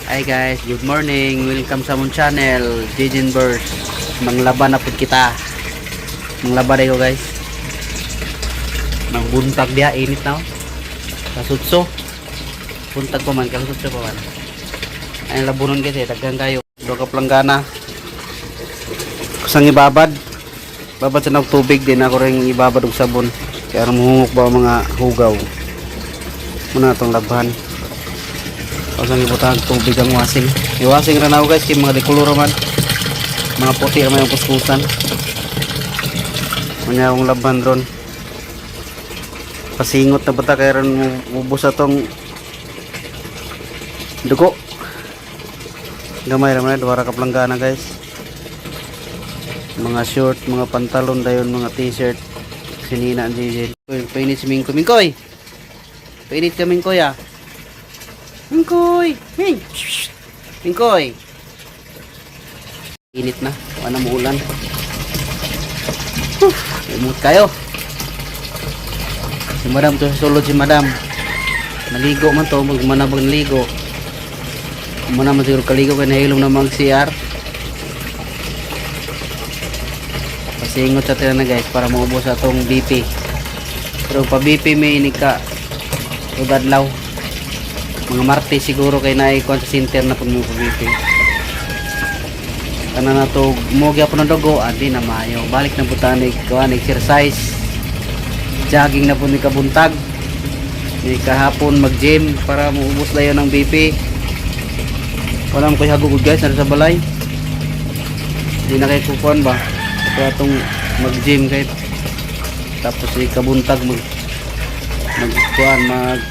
Hi guys, good morning. Welcome sa among channel, Jijin Burst. Manglaba na pud kita. Manglaba ko, guys. Mangbuntag diha, init na oh. Kasutso. Buntag pa man, kasutso pa man. Ay labunon kasi, daghan kayo. Duha ka planggana. Kusang ibabad. Babad sa nog tubig din ako rin ibabad og sabon. Kaya muhungok ba ang mga hugaw. Muna atong labhan. Pasang ibutang tubig ang wasing. Iwasing ra na ako, guys, kay mga dekolor man. Mga puti ra may ang kuskusan. Unya akong laban ron. Pasingot na bata kay ron ubos atong dugo. Gamay ra man, duha ra ka planggana, guys. Mga short, mga pantalon dayon, mga t-shirt. Sinina ang JJ. Uy, painit si Mingko. Mingkoy! Painit ka, Mingkoy, ah. Mingkoy! Ming! Mingkoy! Init na. Wala na muulan. Whew! Limot kayo. Si Madam to, sa sulod si Madam. Naligo man to. Magmanabag naligo. Muna man siguro kaligo kay nahilom na mag CR. Pasingot sa tira na, guys, para maubos atong BP. Pero pa BP may ini ka ugadlaw. Mga Martes siguro kay naikuan sa center na pag mo pa BP. Kana na to mo gyapon ng dugo, adi na maayo. Balik na butanig kuan, exercise. Jogging na po ni kabuntag. Ni kahapon mag-gym para maubos layo ng BP. Wala mo koy hagugod, guys, na sa balay. Di na kay kukuan ba? Kaya atong mag-gym kay tapos si kabuntag mag mag kuan, mag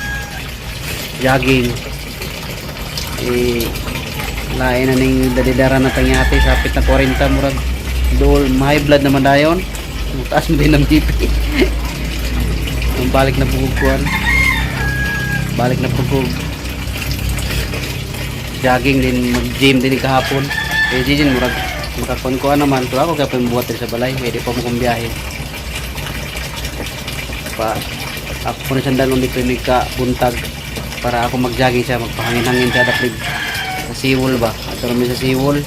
jogging, eh lain na ning dadidara na tangyate, sapit na 40, murag dol high blood naman dayon, taas mo din ng BP. Ang balik na pugog kuan, balik na pugog jogging din, mag gym din kahapon eh. Jijin, murag makakuan-kuan naman pero ako kaya buhat din sa balay, pwede pa mo kong biyahe pa. Ako na sandalon dito may ka buntag para ako mag-jogging siya, magpahangin-hangin siya daplig sa seawall ba ato namin sa seawall.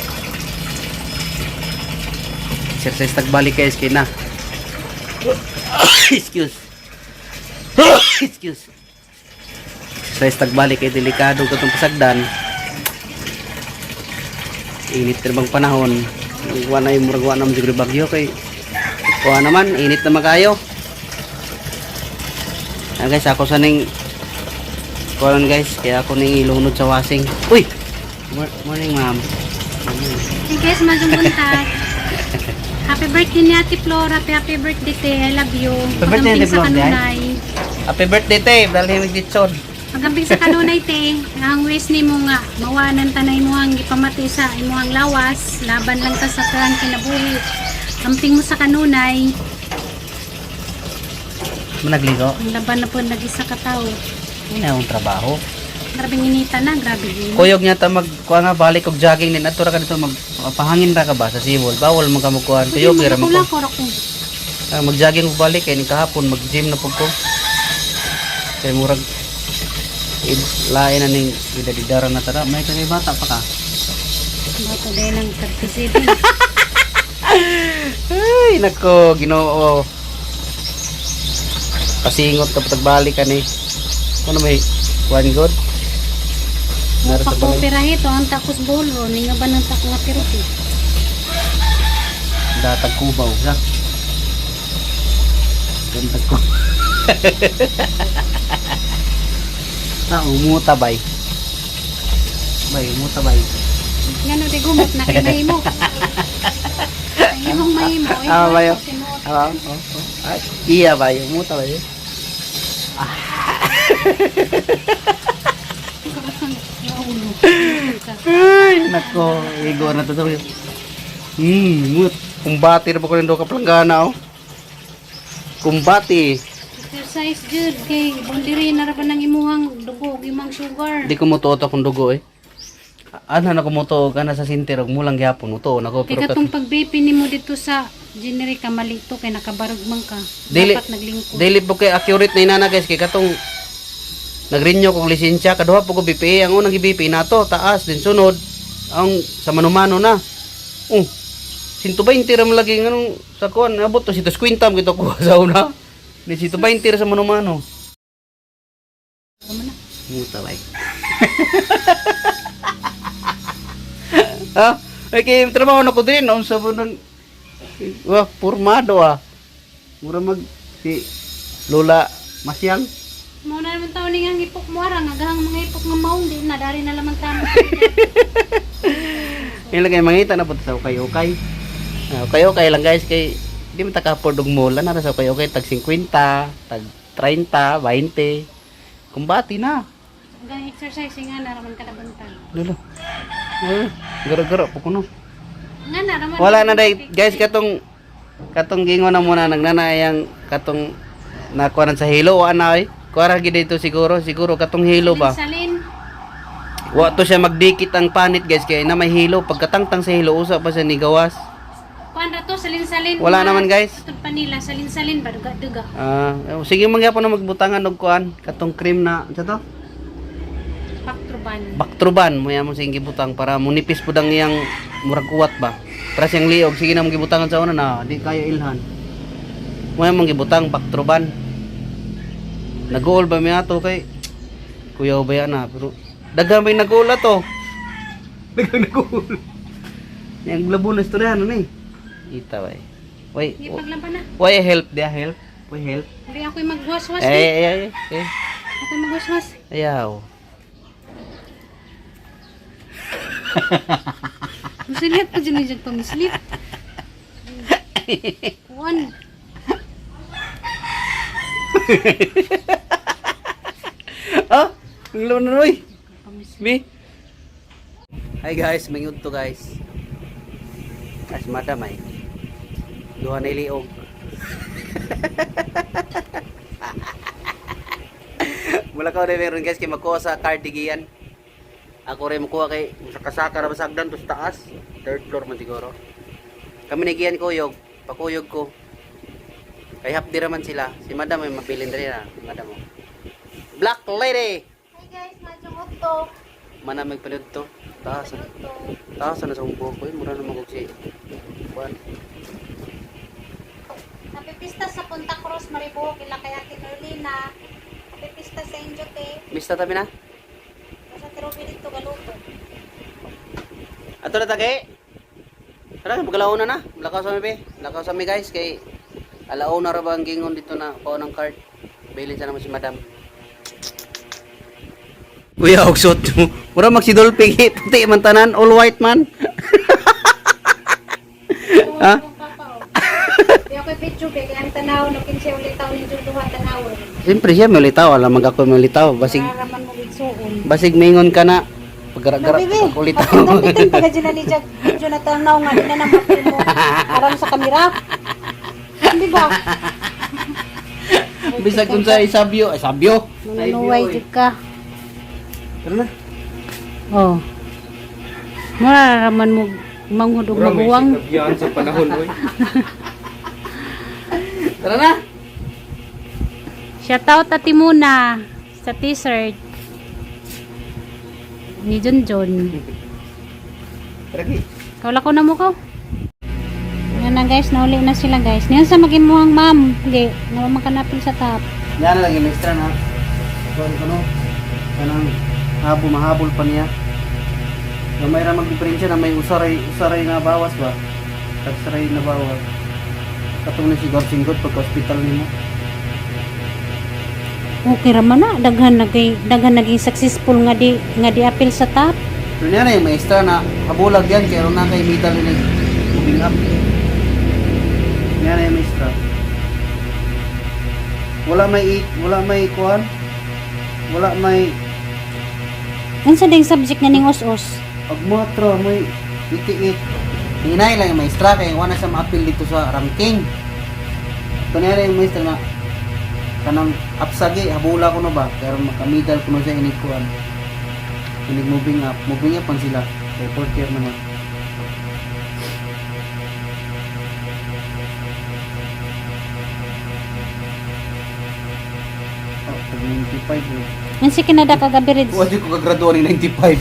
Exercise tagbalik kay SK na. Excuse, excuse. Exercise tagbalik kay delikado katong pasagdan. Init na bang panahon? Wa na yung murag wa naman siguro bagyo kay kuha naman, init naman kayo. Ah guys, ako sa ning kuha, guys, kaya ako ning ilunod sa wasing. Uy! Morning, ma'am. Morning. Hey guys, magandang buntag. Happy birthday ni Ate Flora. Happy, happy birthday, te. I love you. Happy birthday, Pagamping Ate sa Flora, kanunay. Happy birthday, te. Dalhin mo litson. Pagamping sa kanunay, te. Ang wish ni mo nga, mawanan tanay mo ang gipamati sa imuhang lawas. Laban lang ta sa karang kinabuhi. Amping mo sa kanunay. Managligo. Ang laban na po nag-isa ka tao. Hindi na akong trabaho. Grabe inita na, grabe din. Kuyog niya ta mag kuha nga balik og jogging din ato ra ka dito, mag pahangin ra ka ba sa seawall. Bawal man ka magkuhan. Kuyog ra man ko. ko. Ko. Ah, mag-jogging ko balik kay ni kahapon mag-gym na pud ko. Kay murag lain na ning idadidara na tara. May kay bata pa ka. Bato dahil ng 37. Ay, nako, Ginoo. Pasingot ka pagbalik ka ni. Ano may one good? Nara sa balay. Pakoperahe to ang takos bolo. Ninga ba ng tak nga piruti? Datag kubaw sa. Datag ko. Ah, umuta bay. Bay, umuta bay. Ngano di gumot na kay mahimo. Mahimong mahimo. Eh, Ah, bayo. sinuot. Ah, oh. Ay, iya bay, umuta bay. Maulo. Ay, nako, igo na to. Mut. Kumbati na ba ko rin daw kaplanggana, oh. Kumbati. Exercise jud kay bundiri na ra ba ng imuhang dugo ug imong sugar. Di ko mutuot akong dugo, eh. Ano na ko mutuo ka na sa sinter og mulang gyapon mutuo na ko Kay pero katong pag BP nimo dito sa generic ka malito kay nakabarog man ka. Dili- Dapat naglingkod. dili po kay accurate na inana, guys, kay katong Nag-renew kog lisensya, kaduha po ko BPA, ang unang BPA nato taas din, sunod ang sa manumano na. Oh, 120 ra man lagi nganong sa kuan, abot to 150 mo gito kuha sa una. Ni 120 ra sa manumano. Tama na. Muta bay. Ha? Ay kay trabaho na ko din, unsa ba nang wah, pormado ah. Mura mag si Lola Masyang. Mao na naman taon ni nga ang ipok mo ara nga gahang mga ipok nga maong di na dari na lamang tama. Yung lagay mangita na punta sa ukay-ukay. Ah, ukay-ukay lang guys kay di man ta ka-afford og mall na sa ukay-ukay tag 50, tag 30, 20. Kumbati na. Ang exercise nga na raman kada buntag. Lolo. Ay, gara-gara po kuno. Nga na raman. Wala na day guys, katong katong gingon na muna nagnanayang katong nakuha sa hilo wa na oy. Kuha ra gid dito siguro, siguro katong hilo ba. Salin. Wa to siya magdikit ang panit guys kay na may hilo, pagkatangtang sa hilo usa pa siya ni gawas. Kuan ra to salin-salin. Wala naman, guys. Atod pa nila salin-salin ba duga-duga. Ah, sige mangyapon na magbutangan og kuan katong cream na unsa to? Paktruban. Bactroban mo yamon sing gibutang para munipis pud ang iyang murag kuwat ba. Para siyang liog sige na mong gibutangan sa una na di kayo ilhan. Mo yamon gibutang Bactroban. Nag-uol ba mi ato kay kuya ba yan na pero daghan may nag-uol ato. Daghan nag-uol. Yang labo na istorya ano ni. Ita bay. Way, Hindi paglaban na. way help dia help. Way help. Hindi ako'y magwaswas. Eh, Eh. eh, eh, eh. Ako'y magwaswas. Ayaw. Musilip pa dyan dyan pamislip. Kuan. Ah, ang labo na oy. Pamislip. Me. Hi guys, mangud to guys. As madam ay. Duha na iliog. Mula ka na meron guys kay magkuha sa cardigan. Ako rin makuha kay sakasaka ra ba sa hagdan to sa taas. Third floor man siguro. Kami nagiyan kuyog, pakuyog ko. Kay hapdi ra man sila. Si madam ay mabilin diri na, si madam mo. Black lady. Hi guys, madjong otto. Mana magpanood to. Taas. Taas na sa umbo ko. Mura na magog si Juan. Napipista sa Punta Cruz, Maribohok, ila kay Ate Merlina. Napipista sa Injote. Mista tabi na. Sa Tirubi dito, Galuto. Ato na tagay. Tara, magalaw na na. Lakaw sa mi be. Lakaw sa mi guys kay alauna ra ba ang gingon dito na kuha ng card. Bilin sa naman si madam. Kuya, og suot mo. Mura magsidolpi puti man tanan, all white man. Ha? Di ako picture kay ang tanaw no kinsa ulit taon ni duha tanawon. Siyempre siya may litaw, alam mag ako may litaw. Basig Para raman mo igsuon. basig mingon ka na. Pagara-gara ulitaw. Pagkapitan pag dyan na ni Jag video na tanaw nga di na naman mo aram sa kamera. Hindi ba? Bisag kung sa isabyo, ay sabyo. Nanuway jud ka. Tara na. Oh. Mura raman mo manghud og maguwang. Yan sa panahon, oy. Tara na. Shout out Ate Muna sa t-shirt ni Junjun. Tara gi. Kaula ko na mo ko. Yan na guys, nauli na sila guys. Niyan sa magimuhang ma'am. Hindi, naman kanapil sa top. Yan lang yung extra na. Kuan ko no. Kanang habo mahabol pa niya. Gamay ra magdiferensya na may usaray usaray na bawas ba. Tagsaray na bawas. Katong na siguro singgot pagka hospital nimo. Okay ra man na, daghan naging daghan naging successful nga di apil sa top. Pero niya na yung maestra na habulag yan kay aron na kay medal ni moving up. Niya na yung maestra. Wala may kuan. Wala may Unsa ding subject nga ning os-os? Agmatra may 88. Hinay lang yung maestra kay wala siya maapil dito sa ranking. Kunyari yung maestra na kanang apsagi habula ko na ba pero makamidal ko na siya inig kuan. Inig moving up, moving up man sila. Kay fourth year naman. Oh, 95 eh. Ang si kinada kagabi. Wa ko kagraduan ni 95.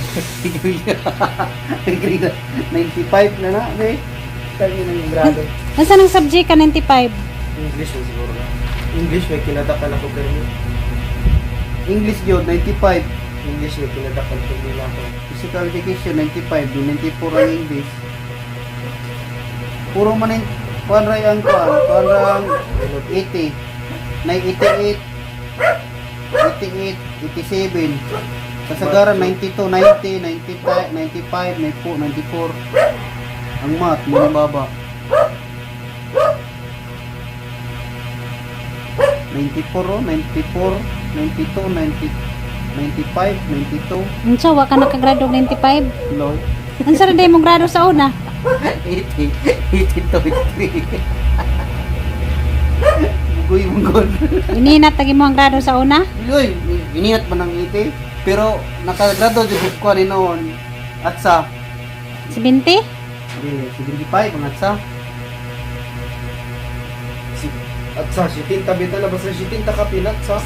Grade 95 na na, eh. Tangin ang grado. Asa nang subject ka 95? English na siguro na. English may kinadakan ako pero English yun, 95. English may kinadakan ko nila ako. Physical education, 95. Yung 94 ang English. Puro man yung kuan ray ang kuan. Kuan ra ang 80. 88. 88, 87. Kasagaran 92, 90, 95, 95, 94, 94. Ang math, mga baba. 94, oh, 94, 92, 90, 95, 92. Unsa wa ka nakagrado og 95? Lol. Unsa ra day mong grado sa una? 80, 82, 83. Bugoy mong gol. Ininat tagi mo ang grado sa una? Uy, ininat man ang 80. Pero nakagrado jud ko ni noon at sa 70? di, 75 ang at sa Si, at sa si Tinta bita na basta si Tinta ka pinat sa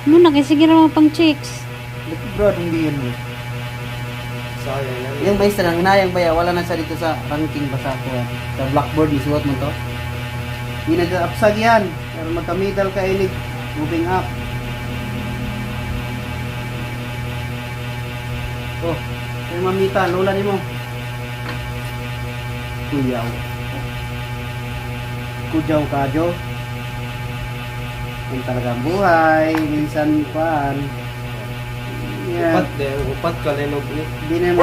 Mo na kay sige ra mo pang chicks. Bro, hindi yun eh. Sayang lang. Yung maestra, ang hinayang baya, wala na siya dito sa ranking basta ako. Eh. Sa blackboard, isuot mo to. Hindi nag-apsag yan. Pero magka-medal ka inig, moving up. Oh, kay mamita, lola ni mo. Kuyaw. Kujaw kajo. Ang talagang buhay, minsan pan. Yeah. Upat din, upat ka lang og Di na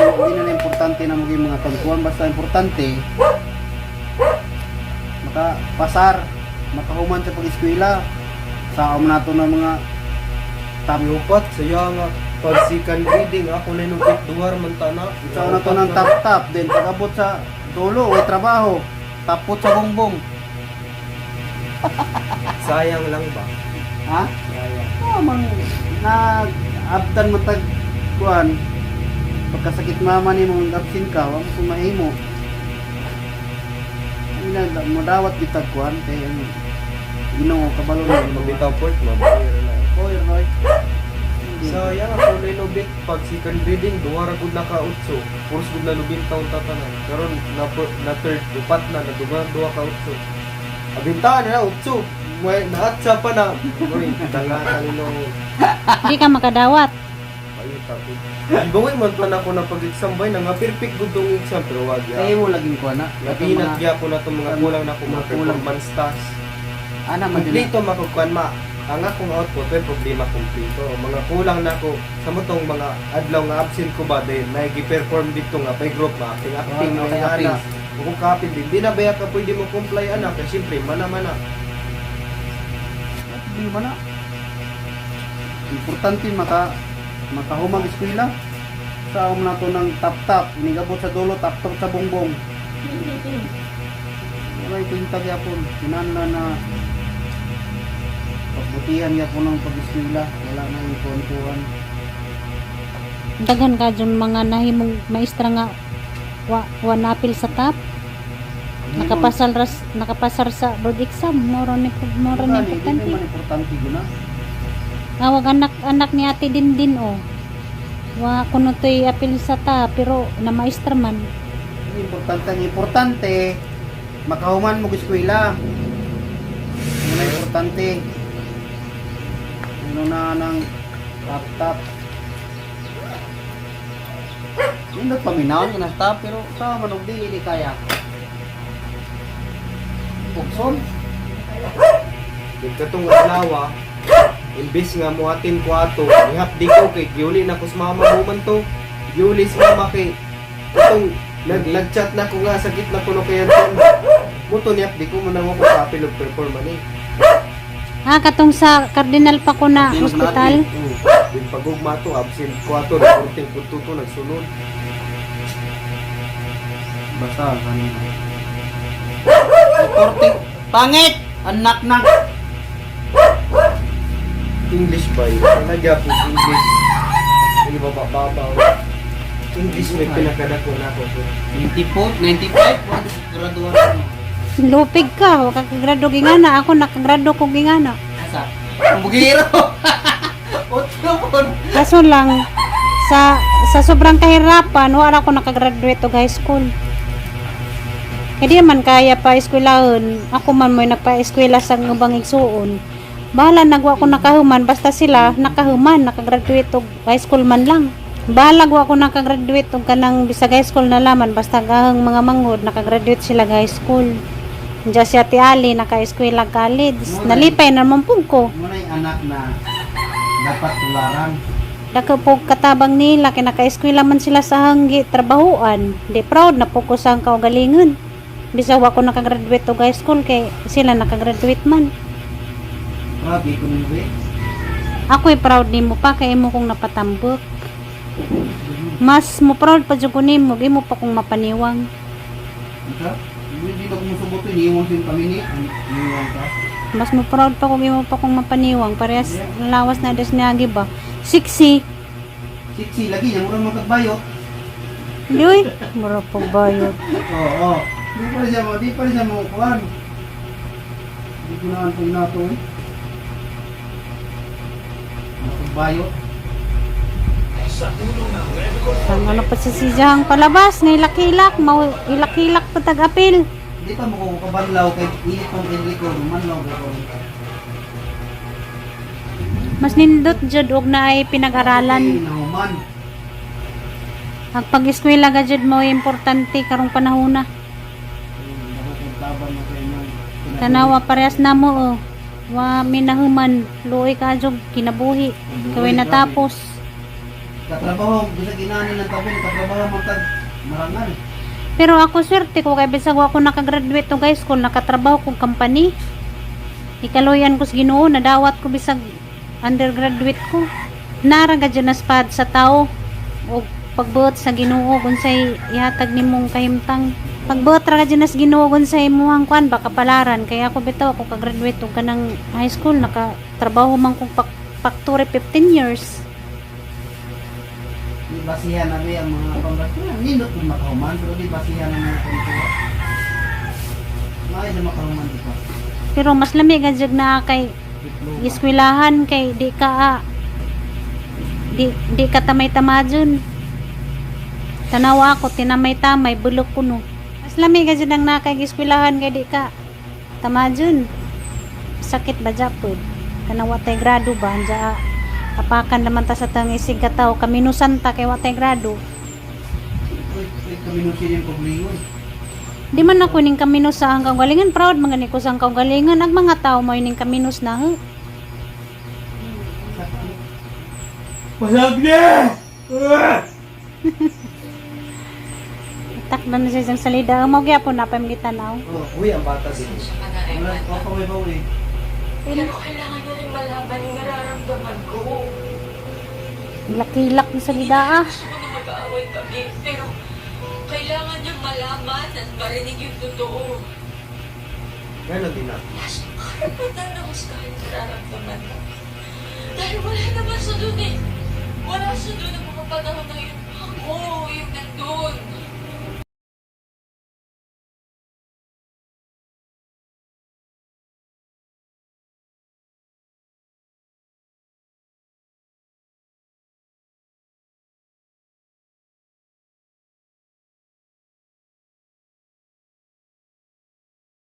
importante na maging mga kagkuhan, basta importante makapasar, makahuman sa pag-eskwela sa amo nato ng mga top. Upat saya nga pag second reading ako na nung duhar man tana. Sa amo nato ng top top, then pag-abot sa dulo way trabaho, tapot sa bongbong. Sayang lang ba? Ha? Sayang. Oh, mang nag-abtan mo tag kuan, pagkasakit mama ni mong absent ka, wa mo kung mahimo. Ano na modawat gitag kuan kay ang Ginoo kabalo na imo. Mabitaw port mabayar na. Oy, Roy. Sayang ako na inubit pag second reading duha ra gud naka utso. Puros gud na lubing taon tatanan. Karon na, na third upat na naduga duha ka utso. Abintahan na utso. May naatsa pa na. Uy, tanga kanino. Di ka makadawat. Paita ko. Ibangay man plan ako na pag-exam bay na nga perfect gud tong exam pero wag ya. Kaya mo laging kuan na. Labinat gyapon na tong mga kulang na ko mga Mga kulang. performance task. Ana man din. Kompleto makukuan ma. Ang akong output ay problema kompleto. Mga kulang na ko sa motong mga adlaw nga absent ko ba dahil naigi-perform dito nga pay group ma acting acting Oh, na okay, ana. acting. Kung kapil din di na ba ka pwede mo comply ana kay syempre mana mana. Problema na. Importante makahumag eskwela. Sa amo nato ng tap tap, inigabot sa dulo, tap tap sa bongbong. Walay kwenta gyapon. Kinahanglan na pagbutihan gyapon ang pag-eskwela. Wala na yung kuwan-kuwan. Daghan ka dyan mga nahimong maestra nga wa napil sa top. Nakapasar sa board exam, moro ni Hindi importante. naman importante yun na. Awag anak anak ni Ate Dindin oh. Wa kuno toy apil sa ta pero na maestra man. Importante, ang importante, makahuman mo eskwela. Ano na importante. Ano na ng tap tap. Nindot paminaw nga na tap pero sa man og dili ni kaya. Pukson. Kay katong adlaw imbes nga muatin ko ato, nihap di ko kay giuli na ko sa mama mo man to. Giuli sa mama kay katong nag-chat na ko nga sakit na kuno kay Anton. Muto nihap di ko mo na mo ko kapil og perform ani. Ah, katong sa Cardinal pa ko na Sino hospital. natin? Oo. Din pagugma to absent ko ato reporting ko to nagsulod. Basta kanina. Reporting pangit anak ng English ba yun? Nagyapon English. Hindi ba babaw? English may pinakadako na ako. 94, 95, graduan mo. Lupig ka, wa ka kagrado gingana. Ako nakagrado ko gingana. Asa? Bugiro. Otro po. Kaso lang sa sobrang kahirapan, wala ako nakagraduate og high school. Kaya di man kaya pa eskwelahon. Ako man mo'y nagpa-eskwela sa ubang igsuon. Bahala nagwa ko nakahuman basta sila nakahuman, nakagraduate og high school man lang. Bahala wa ko nakagraduate og kanang bisag high school na laman basta gahang mga manghod nakagraduate sila og high school. Diyan si Ate Ali naka-eskwela college. Nalipay na naman pud ko. Muna yung anak na dapat tularan. Dako po katabang nila kay naka-eskwela man sila sa hanggi trabahuan. Di proud na po ko sa ang kaugalingon. Bisag wa ko nakagraduate og high school kay sila nakagraduate man. Grabe ko nung eh. Ako'y proud nimo pa kay imo kong napatambok. Mas mo proud pa jud ko nimo, imo pa kong mapaniwang. Ika? Hindi na kumusubot yun. Iiwan sin kami ni. Iiwan ka. Mas mo proud pa kung imo pa kong mapaniwang. Parehas lawas na des niagi ba. Sexy. Siksi lagi. Yung murang magkagbayot. Di uy, mura pag bayot. Oo. Oo. Di pa rin siya mo. Di pa rin siya mo kuhan. Hindi ko na antong nato eh. Magkagbayot. Ang ano pa sa siyang palabas, nga ilak-ilak, mau ilak-ilak pa tag-apil. Di pa mo ko kabanlaw kay init pang Enrico. Manlaw ko. Mas nindot jud og naay pinag-aralan. Ay, nahuman. Ang pag-eskwela ga jud mao importante karong panahona. Dapat nagtabang na kayo ng Tanawa parehas namo oh. Wa minahuman, luoy ka jud kinabuhi. Kaway natapos. Katrabaho, bisa ginani ng tabi, katrabaho man tag marangal. Pero ako swerte ko kay bisag wa ko nakagraduate og high school, nakatrabaho kog company. Ikaluyan ko sa Ginoo, nadawat ko bisag undergraduate ko. Nara ga jud na spad sa tao og pagbuot sa Ginoo unsay ihatag nimong kahimtang. Pagbuot ra ka jud na sa Ginoo unsay imong kuan baka palaran kaya ako bitaw ako kagraduate og kanang high school nakatrabaho man kog factory 15 years. Di basihan na ang mga pambato. Nindot kung makahuman, pero di basihan na mga pambato. Maay sa makahuman di pa. Pero mas lami ga jud na kay Diploma. eskwelahan kay di ka ah, di ka tamay-tama dyan. Tanawa ako tinamay-tamay bulok ko no. Mas lami ka dyan ang nakag-eskwelahan kay di ka tama dyan. Sakit ba japod? Kanang watay grado ba? Anja apakan naman ta sa tang isig ka tao kaminusan ta kay watay grado. Uy, uy, kami nung siya yung paglingon. Di man ako ning kaminos sa ang kaugalingan proud man gani ko sa ang kaugalingan ang mga tao mo ning kaminos na ho. Pasag na! Takdan na siya siyang salida. Mo gyapon na pa imong gitanaw. Oh, Uy, ang bata din. Siya ka na, wala, Eman. ako may bawi. Pero kailangan niya rin malaman yung nararamdaman ko. Lakilak na salida ah. Gusto ko na mag-aaway kami, pero kailangan niya malaman at marinig yung totoo. Ganon din ako. Wala siyang karapatan na husgahan yung nararamdaman mo. Dahil wala naman siya dun eh. Wala siya dun ng mga panahon na yun. Ako yung nandun.